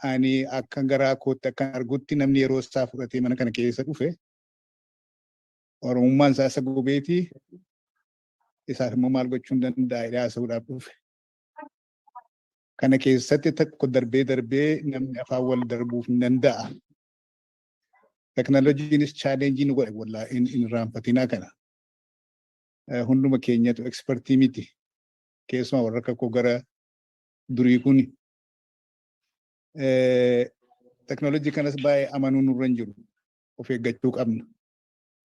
Ani akka garaa kootti akka argutti namni yeroo isaa fudhatee mana kana keessa dhufe Oromummaan isaa isa gubeeti, isaaf immoo maal gochuun danda'a jedhee haasa'uudhaaf dhufe. Kana keessatti tokko darbee darbee namni afaan wal darbuuf hin danda'a. Teknooloojiinis challenge nu godhe, wallaa hin irraanfatinaa kana. Hunduma keenyatu expertii miti. Keessumaa warra akka koo gara durii kuni. Teknooloojii kanas baay'ee amanuu nurra hin jiru. Of eeggachuu qabna.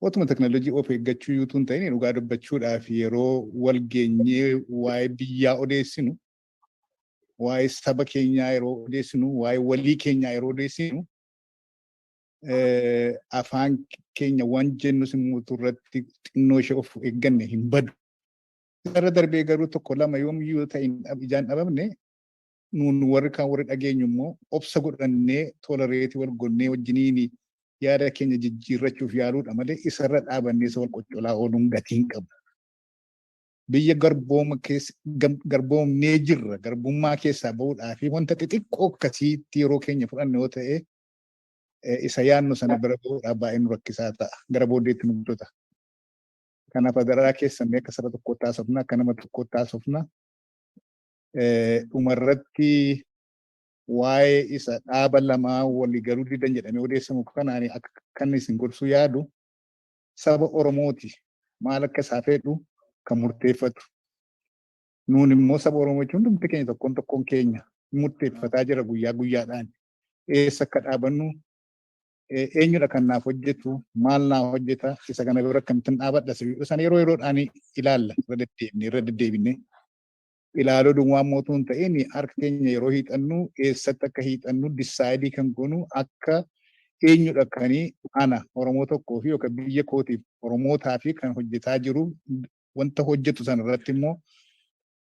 Otuma teknooloojii of eeggachuu yuutuu hin ta'in, dhugaa dubbachuudhaaf, yeroo wal geenyee waa'ee biyyaa odeessinu, waa'ee saba keenyaa yeroo odeessinu, waa'ee walii keenyaa yeroo odeessinu, afaan keenya waan jennus immoo irratti xinnoo ishee of eegganne hin badu. Irra darbee garuu tokko lama yoomiyyuu ta'e ijaan dhabamne, nuun warri kaan warri dhageenyu immoo obsa godhannee, tolerate wal gonnee, wajjiniin yaada keenya jijjiirrachuuf yaaluudha malee isarra dhaabannee isa wal qoccolaa ooluun gatii hin qabu. Biyya garbooma keessa garboomnee jirra, garbummaa keessaa bahuudhaa fi wanta xixiqqoo akkasiitti yeroo keenya fudhanne yoo ta'e, isa yaannu sana bira gahuudhaaf baay'ee nu rakkisaa ta'a. Gara booddeetti nu guddata. Kanaaf adaraa keessan, akka saba tokkootti haasofna, akka nama tokkootti haasofna. Dhumarratti waa'ee isa dhaaba lamaa walii galuu didan jedhamee odeessamu kanaan akka kan isin gorsuu yaadu, saba Oromooti. Maal akka isaa fedhu kan murteeffatu. Nuun immoo saba Oromoo jechuun hundumti keenya, tokkoon tokkoon keenya murteeffataa jira guyyaa guyyaadhaan. Eessa akka dhaabannu, eenyudha kan naaf hojjetu, maal naaf hojjeta, isa kana bira akkamittiin dhaabadha, sana yeroo yeroodhaan ilaalla, irra deddeebine irra deddeebine. Ilaaluu duwwaa mootuu hin ta'in, harka keenya yeroo hiixannu eessatti akka hiixannu decide kan goonu akka eenyudha kanii ana Oromoo tokkoo fi yookaan biyya kootiif Oromootaa fi kan hojjetaa jiru, wanta hojjetu sana irratti immoo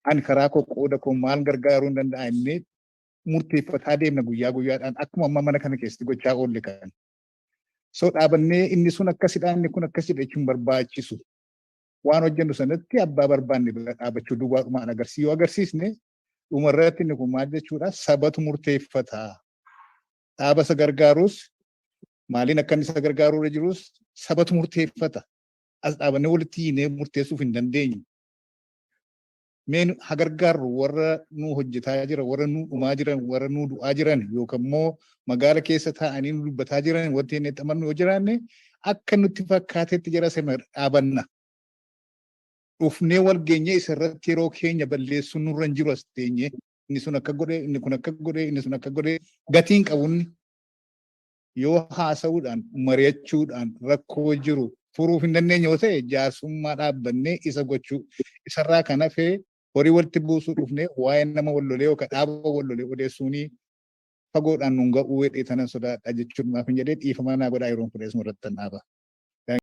ani karaa koo qooda koo maal gargaaruu hin danda'a innee murteeffataa deemna guyyaa guyyaadhaan, akkuma amma mana kana keessatti gochaa oolle kan. So dhaabannee inni sun akkasidha, inni kun akkasidha jechuun barbaachisu. Waan hojjennu sanatti abbaa barbaanne bira dhaabachuu duwwaadhumaan agarsiisuu yoo agarsiisne, dhumarratti inni kun maal jechuudha, sabatu murteeffata. Dhaaba isa gargaarus, maaliin akka inni isa gargaaruu irra jirus sabatu murteeffata. As dhaabannee walitti hiinee murteessuuf hin dandeenyu. Mee haa gargaarru warra nu hojjetaa jiran, warra nu dhumaa jiran, warra nu du'aa jiran, yookaan immoo magaala keessa taa'anii nu dubbataa jiran, wanti inni itti amannu yoo jiraanne, akka nutti fakkaatetti jara sana dhaabanna. Dhufnee wal geenyee isa irratti yeroo keenya balleessuun nurra hin jiru. As teenyee inni sun akka godhe, inni kun akka godhe, inni sun akka godhe, gatiin qabunni yoo haasa'uudhaan, mari'achuudhaan rakkoo jiru furuuf hin dandeenye yoo ta'e, jaarsummaa dhaabbannee isa gochuu. Isarraa kan hafee horii walitti buusuu dhufnee waa'ee nama wal lolee yookaan dhaaba wal lolee odeessuunii fagoodhaan nun ga'uu jedhee tanan sodaadha jechuun maaf hin jedhee, dhiifama naa godhaa, yeroon fudhee irratti tan dhaaba.